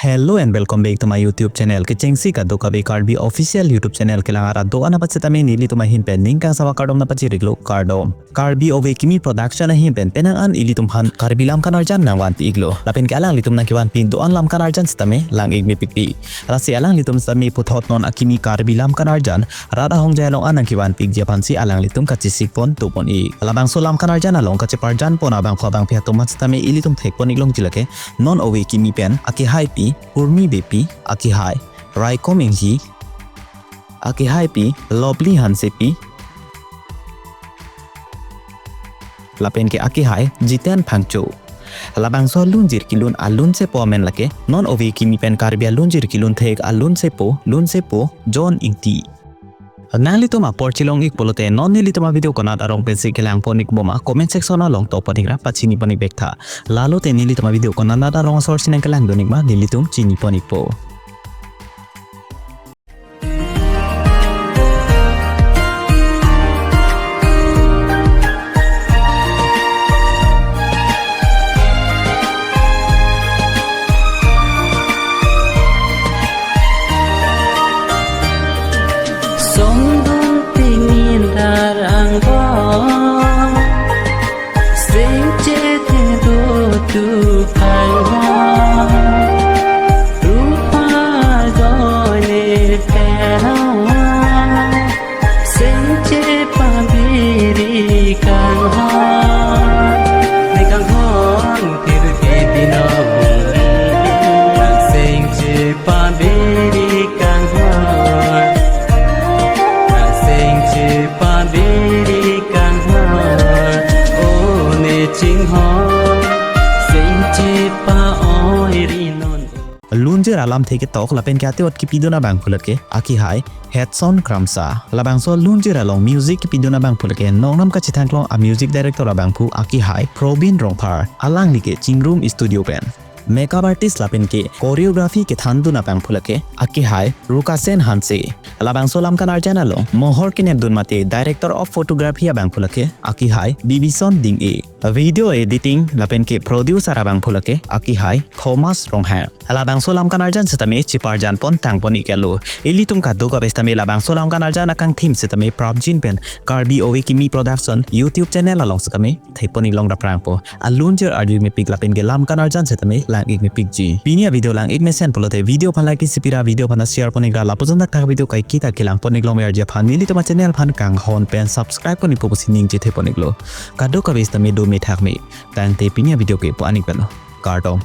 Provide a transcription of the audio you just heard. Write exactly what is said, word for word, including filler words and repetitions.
Hello and welcome back to my YouTube channel. Kechengsi kadokave Karbi official YouTube channel kelang arat do-an apachetame nelitum ahin pen ning kangsam akardom nangpachiriklo, kardom. Karbi Ove Kimi Production ahin pen penang an ilitum aphan Karbi lam kanarjan nangvanpi-iklo. Lapen ke alanglitum nangkevanpi do-an lam kanarjan setame lang-ik mepik ti. Lasi alanglitum setame puthot non akimi Karbi lam kanarjan rat ahongjai along an nangkevanpikji aphansi alanglitum kachesik pon tupon-ik. Labangso lam kanarjan along kacheparjan pon abangphu abangpi atum aphan setame ilitum thekpon-ik longji lake, non ove kimi pen akehaipi Urmi Beypi, akehai Raikom Enghi, akehaipi Lovely Hansepi, lapen ke akehai Jiten Phangcho. Labangso alunjir kelun alunsepo amen lake, non ove kimi pen Karbi alunjir kelun thek alunsepo, lunsepo John Ingti. Nanglitum apor chelong-ik pulote non nelitum avideo konat arong pensi kelangpon-ik boma comment section along topon-ikra pachinipon-ik bek tha. Lalote nelitum avideo konat arong asor si nangkelangdun-ik ma nelitum chinipon-ikpo. Songdung tingin darang bo, sengche te do tu kai ho, rupa gone pera, sengche pabiri kanghon, ne kanghon tirke dino, sengche pabiri kanghon, sengche pabiri kanghon, o ne chinghon, sengche pa-oi ri non. Lunjir alamthe ketok lapen ke ate ot kipidun abangphu lake akehai Hedson Kramsa. Labangso lunjir along music kipidun abangphu lake nongnam kachethangklong a music director abangphu akehai Probin Rongphar. Alangli ke Chingrum Studio pen makeup artist lapen ke choreography kethandun abangphu lake akehai Rukasen Hanse. Labangso lam kanarjan along mohor kenepdun mate director of photography abangphu lake akehai Bibison Dingye. Video editing lapen ke producer abangphu lake akehai Thomas Ronghang. Labangso lam kanarjan setame cheparjan pon tangpon-ik-etlo. Ilitum kadokave setame labangso lam kanarjan akangthim setame prapjin pen Karbi Ove Kimi Production YouTube channel along setame thekpon-ik longrap prangpo. Alunjir arju mepik lapen ke lam kanarjan setame lang-ik mepikji. Pini avideo lang-ik mesen pulote video aphan like isi pira, video aphan share pon-ikra, lapuson thakthak video kaiketa kelangpon-ik longverji aphan nelitum achannel aphan kanghon pen subscribe pon-ikpo pusi ning chethepon-iklo. Kadokave setame do me thak me. Tangte pini avideo ke pu-an-ik pen lo. Kardom.